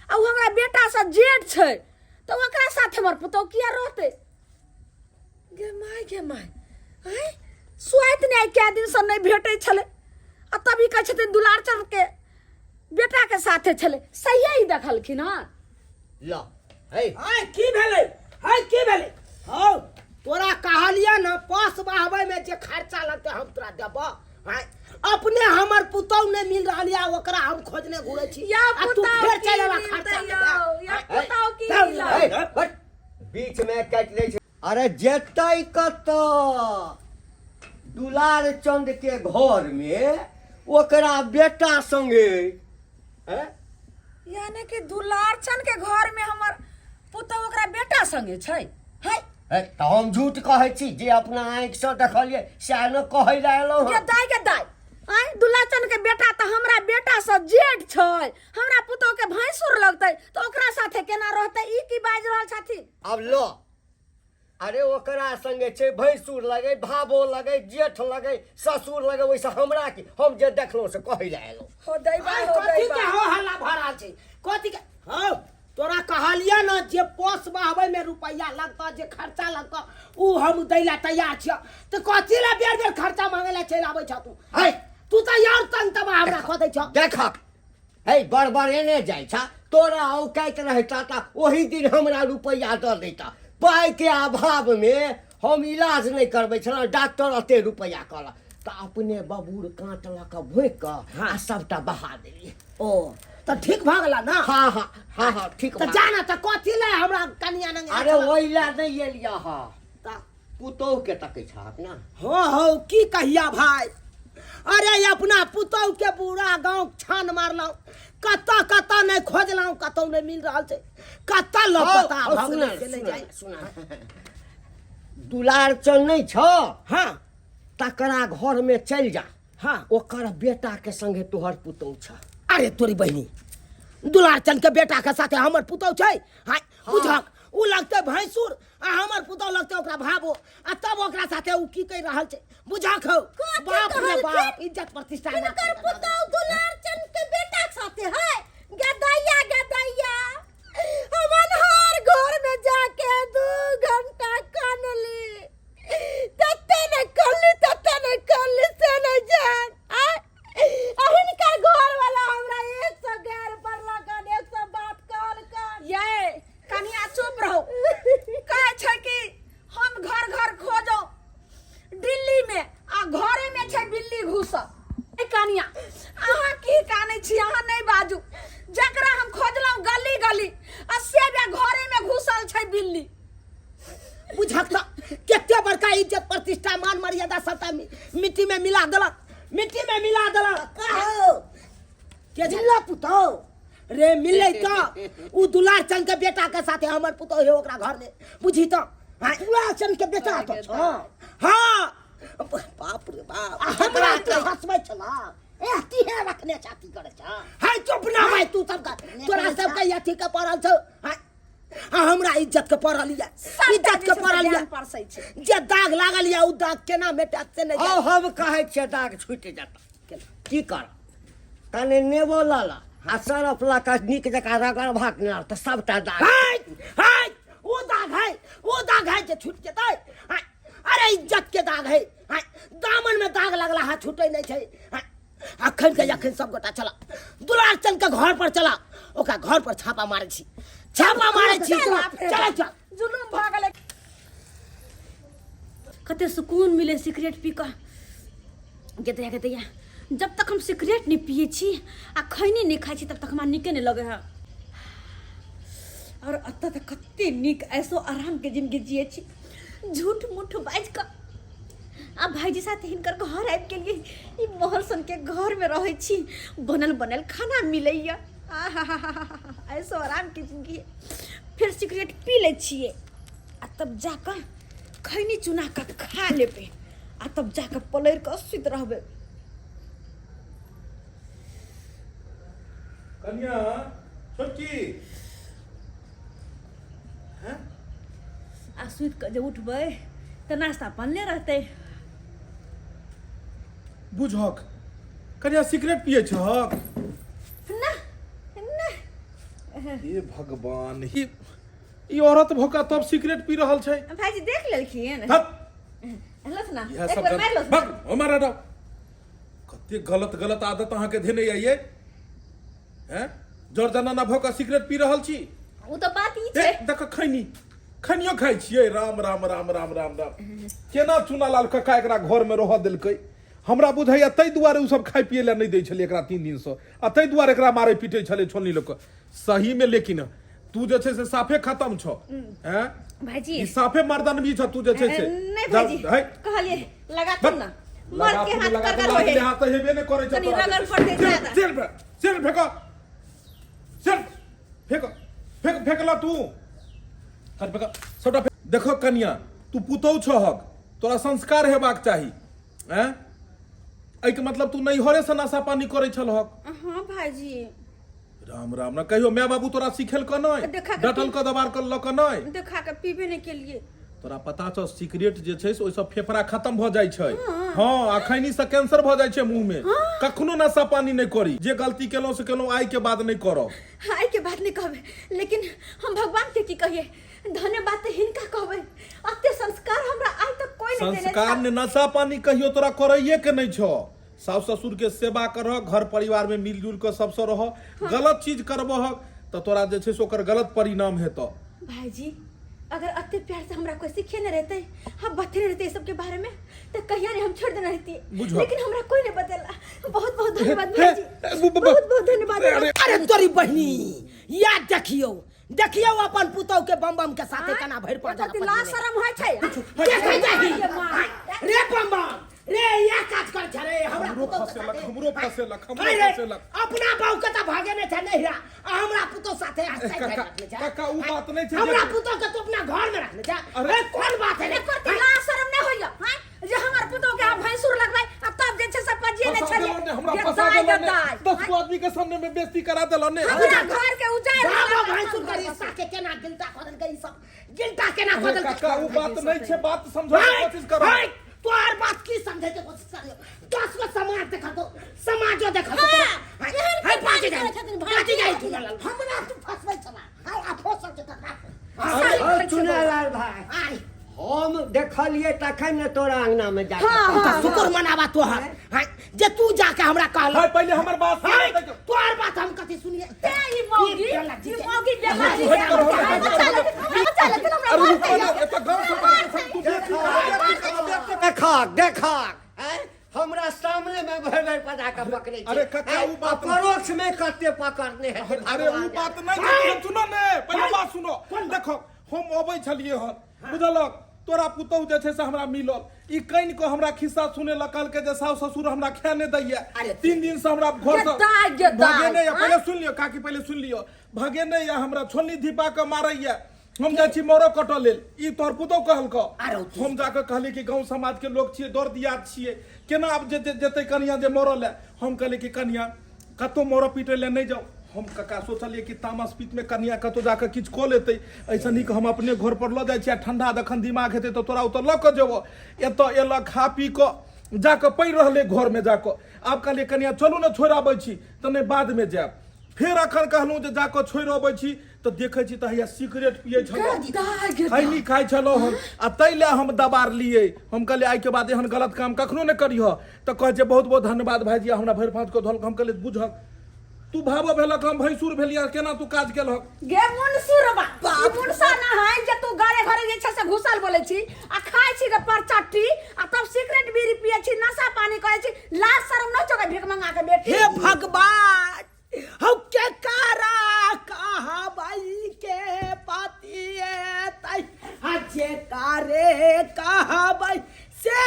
आ ओ हमरा बेटा से जेठ छै, तऽ ओकरा साथ हमर पुतोह किया रहतै? गे माय गे माय, आँय स्वाति नहि कए दिनसँ नहि भेटै छलै आ तब ई कहै छथिन दुलार चंद के बेटा के साथे छलै, सहिए ई देखलखिन हँ? ल है आय की भेलै? है की भेलै? हौ तोरा कहलियै ने पस बहबै में जे खर्चा लगतै हम तोरा देबऽ। आय अपने हमर पुतौह नहि मिल रहल यऽ, ओकरा हम खोजने घुरै छी या आ तू पुतौह फेर की चलि अयला मिलतै खर्चा यौ, देबै। या पुतौह की दौड़ मिलत? है, हट, बीच में काटि दै छै। अरे जेतै कतऽ, दुलार चंद के घर में ओकरा बेटा संगे। हैं? यानी कि दुलार चंद के घर में हमर पुतोह ओकरा बेटा संगे छै? है है, तऽ हम झूठ कहै छी? जे अपना आँखि से देखलियै सएह ने कहै लए एलहुँ गे हँ। दाय गे दाय, आँय दुलार चंद के बेटा तऽ हमरा बेटा से जेठ छै, हमरा पुतोह के भैंसुर लगतै, तऽ ओकरा साथे केना रहतै? ई की बाजि रहल छथिन? आब ल, अरे ओकरा संगे छै भैंसुर लगे, भाबो लगे, जेठ लगे, ससुर लगे, ओहिसँ हमरा की? हम जे देखलहुँ से कहै लए एलहुँ। हो दैबा, आइ हो कथी दैबा। के हो हल्ला भऽ रहल छै? कथी के? हौ तोरा कहलियै ने जे पोस बहबै में रुपैआ लगतऽ, जे खर्चा लगतऽ उ हम दै लए तैयार छियऽ, तऽ कथी लए बेर बेर खर्चा मांगै लए चलि आबै छह तू? है तू तऽ यार तंग तबाह हमरा कऽ दै छह। देखक हे, बड़बड़ेने जाइ छा। तोरा औकाइत रहता तऽ ओही दिन हमरा रुपैआ दऽ दैता। पाइके अभावमे हम इलाज नहि करबै छलहुँ, डॉक्टर एते रुपैआ कहलक, तऽ अपने बबूर काँट लऽ कऽ भोँकि कऽ आ सभटा बहा देलियै। ओ तऽ ठीक भऽ गेला ना? हाँ हाँ हाँ हाँ, ठीक। तऽ जाना तऽ कथी ले हमरा कनिया नंगे? अरे ओहि लए नहि एलियै हँ, पुतोहु के तकै छहक ना? हाँ हौ, की कहिया भाई, अरे अपना पुतोहु के पूरा गांव छान मारलहुँ, कतऽ कतऽ नहि खोजलहुँ, कतौ नहि मिल रहल छै, कतऽ लऽ पता भऽ गेलै से नहि जानि। सुना, दुलार चल नहि छौ? हाँ। तकरा घर में चलि जा। हाँ। ओकर बेटा के संगे तोहर पुतोहु छ। अरे तोरी बहिनी, दुलार चंद के बेटा के साथे हमर पुतोहु छै? हाँ। बुझक उ लगते भैंसुर आ हमर पुतोहु लगते ओकरा भाबो, आ तब ओकरा साथे उ की कहि रहल छै बुझक हौ। कथी बाप रे कहलखिन? बाप, इज्जत प्रतिष्ठा ना हिनकर पुतोहु दुलार चंद के बेटा के साथे है? गदैया गदैया, हम अन्हार घर में जाके 2 घंटा कानली, तते ने कानली, तते ने कानली से नहीं जान। आय आ हिनकर घर वाला हमरा 100 गैर पड़लकन, 100 बात कहलकन। ये कनिया चुप रहो, कहै छै कि हम घर घर खोजो दिल्ली में आ घरे में छै बिल्ली घुसल। ए कनिया, अहाँ की कानै छी? अहाँ नहीं बाजू। जकरा हम खोजलहुँ गली गली आ से बे घरे में घुसल छै बिल्ली। बुझक तऽ कते बड़का इज्जत प्रतिष्ठा मान मर्यादा सबटा मिट्टी में मिला देलक, मिट्टी में मिला देलक। कहो के जाने? मिलला पुतोहु रे? मिललै तऽ उ दुलार चंद के बेटा के साथे हमर पुतोहु है ओकरा घर में, बुझी तऽ। हाँ। दुलार चंद के बेटा तो छौ? हाँ। बाप रे बाप, आ हमरा तू हंसबै छला, ए तीहे रखने छाती करै छ। हाय चुप ना भाई, तू सबका तोरा सबके अथी के पड़ल छौ। हाय, आ हमरा इज्जत के पड़ल या, इज्जत के पड़ल या। परसै छै जे दाग लागल या उ दाग केना मेटात से नहि औ जानि। हम कहै छियै दाग छूटि जेतौ। की कर, कने नेबो लऽ लऽ आ सरफ लऽ कऽ नीक जकाँ रगड़ भात ने तऽ सबटा दाग। हाय हाय, ओ दाग है, ओ दाग है जे छूट जेतै? हाय, अरे इज्जत के दाग है। हाय, दामन में दाग लगला है, छूटे नहीं छै। हाय, अखन के अखन सब गोटा चला दुलार चंद के घर पर चला, ओकरा घर पर छापा मारे छी, छापा मारे छी। चला चल। जुलुम भऽ गेलै। कते सुकून मिले सिगरेट पी कऽ। गेदैया गेदैया, जब तक हम सिगरेट नहीं पिए छी आ खैनी नहीं खाइ छी तब तक हमरा नीके नहीं लगे है। और अतऽ तऽ कते नीक ऐसो आराम के जिंदगी जिए छी, झूठ मूठ बाजि कऽ आ भाईजी साथे हिनकर घर आबि गेलियै, ई महल सन के घर में रहै छी, बनल बनल खाना मिलैया, आहाहाहा, ऐसो आराम के जिंदगी। फेर सिगरेट पी लै छियै आ तब जाकऽ खैनी चुना कऽ खा लेबै आ तब जाकऽ पलड़ि कऽ सुति रहबै। कन्या छोटकी हैं? आ सुति कऽ जे उठबै तऽ नाश्ता बनले रहतै। बुझक कन्या, सिगरेट पिए छहक? ना ना। हे भगवान, ई ई औरत भोका तब सिगरेट पी रहल छै। भाईजी देख लेलखिन? हट। लस ना। इएह एक सब बेर मारि लस। भग, हमारा डाव कते गलत गलत आदत अहाँके धेने यऽ हैं, जर जनाना भऽ कऽ सिगरेट पी रहल छी। ओ तऽ बात ई ए छै। देख, खैनी खैनियो खाइ छियै। राम राम राम राम राम राम, केना चुनालाल कक्का एकरा घर में रहऽ देलकै? हमरा बुझाइया ताहि दुआरे ओ सब खाइ पियै लए नहि दै छलै एकरा 3 दिनसँ, आ ताहि दुआरे एकरा मारै पीटै छलै छोलनी लोक सही में। लेकिन तू जे छै से साफे खत्म छौ हैं भाईजी। ई साफे मर्दनवी छ तू जे छै से। नहीं भाईजी, है कहलिए लगा तू ना, मर्द के हाथ लगा करगर लगा होए। हाथ तऽ हेबे नहि करै छै कनी तोरा। रगड़ पड़तै चल, ज्यादा। चल फेक, चल फेक, चल फेक, फेक फेकला तू कर फेक सबटा फेक। देखो कनिया, तू पुतहु छहक, तोरा संस्कार हेबाक चाही हैं। एहिके मतलब तू नैहरे से नशा पानी करै छलहक? हाँ भाईजी। राम राम, ना कहियो माय बाबू तोरा सिखेल क नहि? देखा के डटल क दबार क लऽ क नहि? देखा के पीबे नहीं के लिए। तोरा पता छौ, सिगरेट जे छै से ओहिसँ फेफड़ा खत्म भऽ जाइ छै। हाँ, आ खैनी से कैंसर भऽ जाइ छै मुंह में। कखनो नशा पानी नहि करी। जे गलती केलहुँ से केलहुँ, आइ के बाद नहि करब। आइ के बात नहीं कहबे, लेकिन हम भगवान के की कहिए, धन्यवाद तऽ हिनका कहबै, अते संस्कार हमरा आइ तक कोई नहीं देने संस्कार छल। ने नशा पानी कहियो तोरा करैये के नहि छौ। सास ससुर के सेवा करह, घर परिवार में मिलजुल के सबसे रह। गलत चीज करबह तऽ तोरा जे छै से ओकर गलत परिणाम हेतौ। भाईजी, अगर अते प्यार से हमरा कोई सिखेने रहते, हम बतेने रहते ई सबके बारे में, तो कहिया नहीं हम छोड़ देना रहती। बुझल। लेकिन हमरा कोई नहीं बतेला। बहुत बहुत धन्यवाद भैया जी, हे, बु- बु- बहुत बहुत धन्यवाद। अरे, अरे तोरी बहिनी या देखियौ देखियौ अपन पुतौ के बम बम के साथे केना भरि पड़ एकर लाज शरम होइ छै। देखै जाही रे बम बम रे, या काज कर छै रे हमरा हमरो पुतौ के फसेलक, साथे। हमरो फसेलक, हमरो अरे, फसेलक। अपना बाऊ के तऽ भागे नहि छै नहिरा, आ हमरा पुतौ साथे हंसै काका, रखने छै। काका, उ बात नहि छै जे- हमरा पुतौ के तू अपना घर में रखने छै। अरे- अरे कोन बात है रे? एकर तऽ लाज शरम नहि होइया हैं जे हमर पुतौ के अहाँ भैंसुर लगबै आ तब जे छै से पजिए नहि फंसा छलियै। देलौ ने, हमरा फंसा गद्दार, देलौ ने। गद्दार। 10 गो आदमी के सामने में बेइज्जती करा देलौ ने। हमरा घर के उजाड़ बाबा देलक। भैंसुर के रिश्ता के केना गिलटा कऽ देलकै ई सब, गिलटा केना कऽ अरे देलकै? काका, उ बात नहि छै, बात समझै के कोशिश करो। हाय, तोहर बात की समझे के कोशिश करियो? 10 गो समाज देखा दो, समाजो देखा दो। हाँ, हाय, एहन हाय, के बाजी बात जाई, करै छथिन, भाई। बाजी जाई तू लल। हमरा तू फसबै छला हाय, आ फसल के ककरा से? अरे चुनालाल भाई, आय हम देखलिए तखन ने तोरा अंगना में जाके। हाँ, तऽ हाँ, शुक्र मनावा तोहर, हाय, जे तू जाके हमरा कहल। हाय, पहिले हमर बात सुन। हाय, तोहर बात हम कथी सुनिए? ते ई मौगी, ई मौगी बेमारी हट करो, हट छै। करो, बच्चा हट लेथिन, हमरा बच्चा लेथिन, हमरा अरे मारतै। रुको ने, एतऽ गाँव समाज के संग तू बेइज्जती करा, बेइज्जती करा, बेइज्जती करा। देखा देखा, हैं? हमरा सामने में भर भर पजा के पकड़े छै। अरे काका, हैं? उ बात आ परोक्ष में कते पकड़ने है। अरे उ बात नहीं छै, सुनो ने, पहिले बात सुनो। देखो, हम अबै छलियै हन, बुझलक? तोरा पुतहु जे छै से हमरा मिलल, ई कनि कऽ हमरा खिस्सा सुनेलक, कहलकै जे सासु ससुर हमरा खाए नहि दैया, 3 दिन से हमरा घर से गद्दार, गद्दार, भगेने या। पहिले सुनि लियौ काकी, पहिले सुनि लियौ, भगेने या, हमरा छोलनी धीपा कऽ मारैया, हम जाइ छी मरो कटऽ लेल, ई तोहर पुतहु कहलकौ। हम जाकऽ कहली कि गाँव समाज के लोक छियै, दर दियाद छियै, केना आब जे जेतै कनिया जे मरऽ लए? हम कहली कि कनिया कतहु मरऽ पीटै लए नहि जाउ। हम कका सोचलियै कि तामस पीत में कनिया कतहु जाकऽ किछु कऽ लेतै, एहिसँ नीक हम अपने घर पर लऽ जाइ छी आ ठंडा जखन दिमाग हेतै तऽ तोरा ओतऽ लऽ कऽ जेबौ। एतऽ एलक, खा पी कऽ जाकऽ पड़ि रहलै घरमे जाकऽ। आब कहलियै कनिया चलू ने छोड़ि आबै छी, तऽ नहि बादमे जायब। फेर अखन कहलहुँ जे जाकऽ छोड़ि अबै छी, तऽ देखै छी तऽ हैया सिगरेट पियै छलहुँ, खैनी खाइ छलहुँ हम, आ ताहि लए हम दबारलियै। हम कहलियै आइके बाद एहन गलत काम कखनो नहि करिह। तऽ कहै छै बहुत बहुत धन्यवाद भाइजी, हमरा भरि पाँच कऽ धोलक। हम कहलियै बुझक तू भावो भेलक, हम भैंसुर भेलियै, केना तू काज केलहक? गे मुनसुरबा, ई मुनसा ना है जे तू घरे घरे जे छै से घुसल बोलै छी आ खाइ छी गे परचट्टी आ तब सिगरेट बीड़ी पियै छी, नशा पानी करै छी, लाज शरम न छौ गे भीख मंगा के बेटी? हे भगवान, हौ के कारा कहाबाई के पातिए तई, आ जे कारे कहाबाई से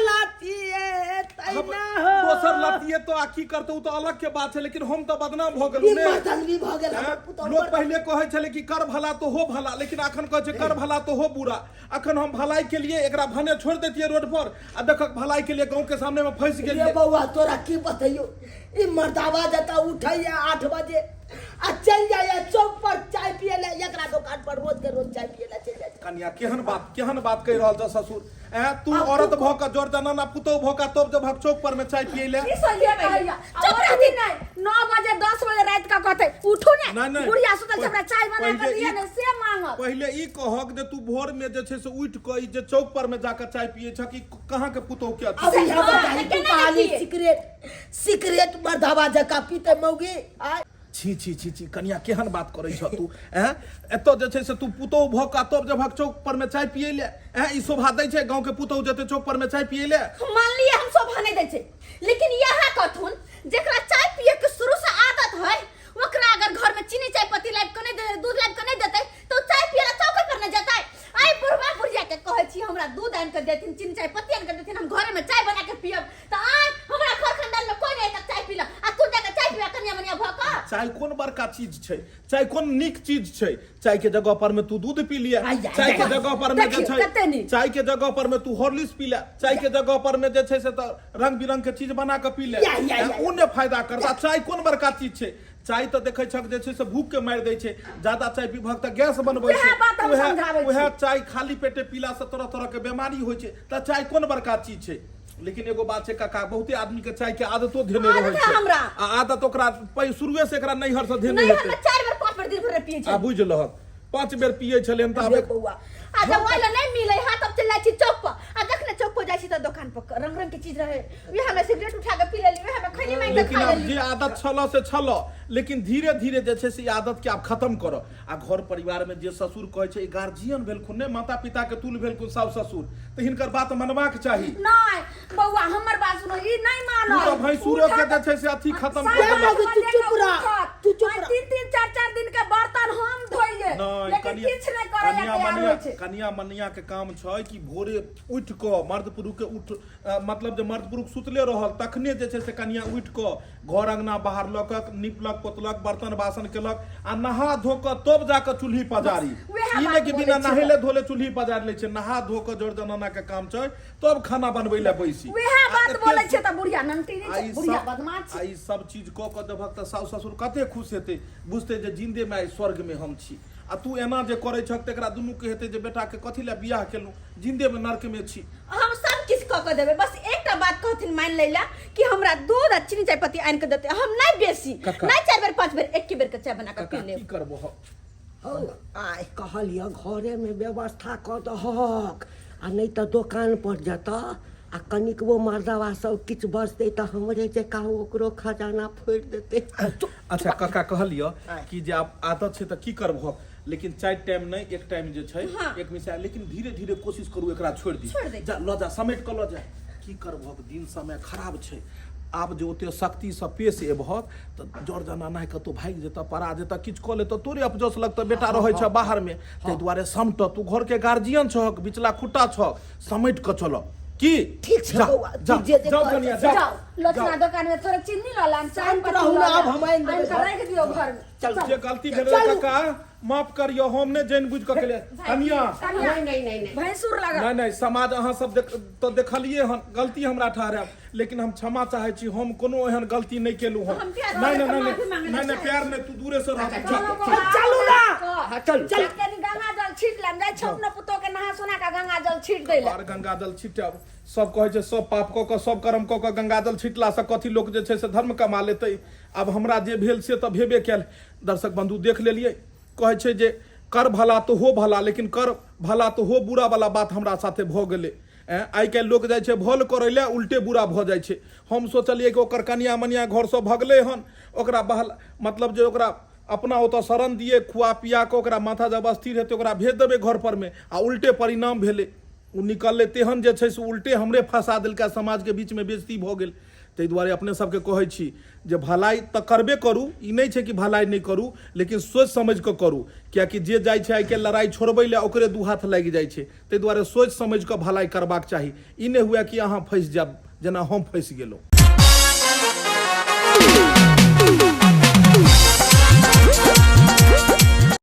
लतिए तई अब ना हो। दोसर लतिए तो आ की करतौ, ओ तऽ अलग के बात छै, लेकिन हम तऽ बदनाम भऽ गेलहुँ ई ने। मर्दनवी भऽ गेल हमर हैं? पुतहु। लोक पहिले कहै छलै कि कर भला तो हो भला, लेकिन अखन कहै छै कर भला तो हो बुरा। अखन हम भलाई के लिए एकरा भने छोड़ देतियै रोड पर, आ देखक भलाई के लिए गांव के सामने में फंस रे गेलियै। बौआ, तोरा की बतैयो, ई मर्दावा जतऽ उठैया 8 बजे आ चलि जाइया चौक पर चाय पिए ले, एकरा दुकान पर रोज के रोज चाय पिए ले चलि जाइ छै। कनिया केहन बात, केहन बात कहि रहल छ ससुर? ऐं, तू औरत भऽ कऽ जोर जनाना पुतहु भऽ कऽ तब जब चौक पर में चाय पिए ले। की सही कहैया? चुप रहती नहीं, 9 बजे 10 बजे रात का कहते उठू ने, नहीं, नहीं। बुढ़िया सुतल छै, हमरा चाय बना के पहिले दिया ई- ने से मांगत। पहिले ई कहक जे तू भोर में जे छै से उठि कऽ ई जे चौक पर में जाकऽ चाय पिए छ कि कहाँ के पुतहु के अथी? अब यहाँ हाँ, बताही, तू केना कहली पिए? सिगरेट, सिगरेट मर्दावा जकाँ पीते मौगी आय। छी छी छी छी, कनिया केहन बात करै छ तू? ऐं, एतऽ जे छै से तू पुतहु भऽ कऽ तब जब चौक पर में चाय पिए ले, ऐं, ई शोभा दै छै गाँव के पुतहु जेतै चौक पर में चाय पिए ले? मानलिए हम शोभा नहीं दै छै, लेकिन यहाँ कथुन जेकरा चाय पिए के शुरू से आदत है, ओकरा अगर घर में चीनी चाय पत्ती लाबि के नहीं दे, दूध लाबि के नहीं देतै तो चाय पिए ला चौके पर नहीं जेतै। आई बुढ़वा बुढ़िया के कहै छी हमरा दूध आनि के देथिन, चीनी चाय पत्ती आनि के देथिन, हम घरे में चाय बना के पियब, तऽ आइ हमरा घर खानदान में कोई नहीं तक चाय पीला आ तू जाके चाय पिया कनिया मनिया भऽ कऽ। चाय कोन बड़का चीज छै? चाय कोन नीक चीज छै? चाय के जगह पर में तू दूध पी लिया, आइ, आइ, चाय के आइ। जगह पर में जे देखियौ, छै, कते नीक। चाय के जगह पर में तू हॉर्लिक्स पी ले, चाय के जगह पर में जे छै से तऽ रंग बिरंग के चीज बना के पी ले, या, या, या, उ ने फायदा करता। चाय कोन बड़का चीज छै? चाय तऽ देखै छक जे छै से भूख के मारि दै छै, ज्यादा चाय पीबहक तऽ गैस बनबै उएह छै, बात हम उएह समझाबै छी। उएह चाय खाली पेटे पीला से तरह तरह के बीमारी होइ छै, तऽ चाय कोन बड़का चीज छै? लेकिन एगो बात छै काका, बहुते आदमी के चाय के आदतो धेने आदत रहै है छै हमरा। आ आदत ओकरा शुरुए से एकरा नैहर से धेने नहीं हेतै। हम 4 बेर 5 बेर दिन भर में पिए आ छै। बुझि लहक 5 बेर पियै छलै हम तऽ आब रे बौआ, आ जब ओहि ला नहीं मिले हा तब चल जाइ छी चौक पर आ जखने चौक पर जाइ छी तऽ दोकान पर रंग रंग के चीज रहे, वएह में सिगरेट उठा के पी लेली, वएह में खैनी मांगि के लेकिन खा आब लेली। जे आदत छल से छल, लेकिन धीरे धीरे जे छै से ई आदत के आब खत्म करऽ। आ घर परिवार में जे ससुर कहै छै, ई गार्जियन भेलखुन ने, माता पिता के तुल भेलखुन साउस ससुर, तऽ हिनकर बात मनबाक चाही। नहि बौआ, हमर बात सुनो, ई नहि मानत। तू तऽ भैंसुरो के जे छै से अथी खत्म कऽ साढ़े देलक। आठ तू बजे चुप के रह, उठत। तू चुप आइ रह। तीन तीन चार चार दिन के बर्तन हम धोइए, नहि, लेकिन कनिया किछु नहि करैया कनिया तैयार मनिया होइ छै। कनिया मनिया के काम छै कि भोरे उठि कऽ मर्द पुरुष के उठ मतलब जे मर्द पुरुष सुतले रहल तखने जे छै से कनिया उठि कऽ घर अंगना बाहर लऽ कऽ निपलक पोतलक, बर्तन बासन केलक आ नहा धो कऽ तब जा कऽ चूल्ही पजारी। वएह ई बात नहि कि बोलै बिना छी। नहेले धोले चूल्ही पजारि लै छै। नहा धो कऽ जर जनाना के काम छै, तब खाना बनबै लए बैसी। वएह आ बात एते बोलै छै तऽ बुढ़िया नमतीनी आ छै, ई बुढ़िया सब बदमाश आ छै। ई सब चीज कऽ कऽ देबहक तऽ साउस ससुर कते खुश हेतै, बुझतै जे जिन्दे में आइ स्वर्ग में हम छी। आ तू एना जे करै छहक तकरा दुनू के हेतै जे बेटा के कथी लए बियाह केलहुँ, जिन्दे में नर्क में छी। हम सब किछु कऽ कऽ देबै, बस एकटा बात कहथिन मानि लै लए कि हमरा दूध आ चीनी चायपत्ती आनि कऽ देतै। हम नहि बेसी कक्का। नहि चारि बेर पाँच बेर, एके बेर के चाय बना कऽ कक्का पी लेब। की करबो हम? हौ आइ कहलियऽ घरेमे व्यवस्था कऽ दहक, आ नहि तऽ दोकान पर जेतऽ आ कनिकबो मर्दबा सब किछु बजतै तऽ हमरे जकाँ ओकरो खजाना फोड़ि देतै। अच्छा कक्का, कहलियऽ कि जे आब आदत छै तऽ की करबहक, लेकिन चारि टाइम नहि, एक टाइम जे छै एक मिसा, लेकिन धीरे धीरे कोशिश करू एकरा छोड़ि दी। छोड़ि दै। जा लऽ जा, समेट कऽ लऽ जा। की करबहक, दिन समय खराब छै। आब जे ओते शक्तिसँ पेश एबहक तऽ जर जनाना कतहु भागि जेतऽ, पड़ा जेतऽ, किछु कऽ लेतऽ, तोरे अपजस लगतऽ, बेटा रहै छऽ बाहरमे। ताहि दुआरे समटऽ, तू घरके गार्जियन छहक, बिचला खुट्टा छहक, समटि कऽ चलऽ। की ठीक छै जा, बौआ, जा, तू जे जे जाउ कहै कनिया, छै, जाउ। जाउ लोचना, जाउ। दोकान में थोड़े चीनी लऽ लान, चाय शांत पत्ती रहू लऽ ने, आब लान, हम आनि देबै आनि कऽ घर। राखि दियौ घर में। चलू। जे गलती भेल चलू। काका माफ करियो, हम नहि जानि बुझि कऽ केलियै कनिया। कनिया, नहि नहि नहि नहि भैंसुर लागल। नहि नहि, समाज अहाँ सब देख तऽ देखलियै हन, गलती हमरा ठहरायब, लेकिन हम क्षमा चाहै छी, हम कोनो एहन गलती नहि केलहुँ हन। हम प्यार नहि नहि करके नहि माफी मांगे नहि नहि, प्यार नहि, तू दूरे से रह। चलू ना। हाँ चलू। चल कनी गंगा जल छीट लेम, जाइ छौ अपना पुतोह के नहा सोना के गंगा जल छीट दै ले। बार गंगा जल छिटब, सब कहै छै सब पाप कऽ कऽ सब कर्म कऽ कऽ गंगा जल छिटलासँ कथी लोक जे छै से धर्म कमा लेतै। आब हमरा जे भेल से तऽ भेबे कयल। दर्शक बंधु देख लेलियै, कहै छै जे कर भला तो हो भला, लेकिन कर भला तो हो बुरा वाला बात हमरा साथे भऽ गेलै। आइ काल्हि लोक जाइ छै भल करै लए, उल्टे बुरा भऽ जाइ छै। हम सोचलियै कि ओकर कनिया मनिया घरसँ भगलै हन, ओकरा बहल मतलब जे ओकरा अपना ओतऽ शरण दियै, खुआ पिया कऽ ओकरा माथा जब स्थिर हेतै ओकरा भेज देबै घर परमे, आ उल्टे परिणाम भेलै। ओ निकललै तेहन जे छै से उल्टे हमरे फँसा देलकै, समाजके बीचमे बेइज्जती भऽ गेल। ताहि दुआरे अपने सबके कहै छी जे भलाइ तऽ करबे करू, ई नहि छै कि भलाइ नहि करू, लेकिन सोचि समझि कऽ करू, किएकि जे जाइ छै आइकाल्हि लड़ाइ छोड़बै लए ओकरे दू हाथ लागि जाइ छै। ताहि दुआरे सोचि समझि कऽ भलाइ करबाक चाही, ई नहि हुए कि अहाँ फँसि जायब जेना हम फँसि गेलहुँ।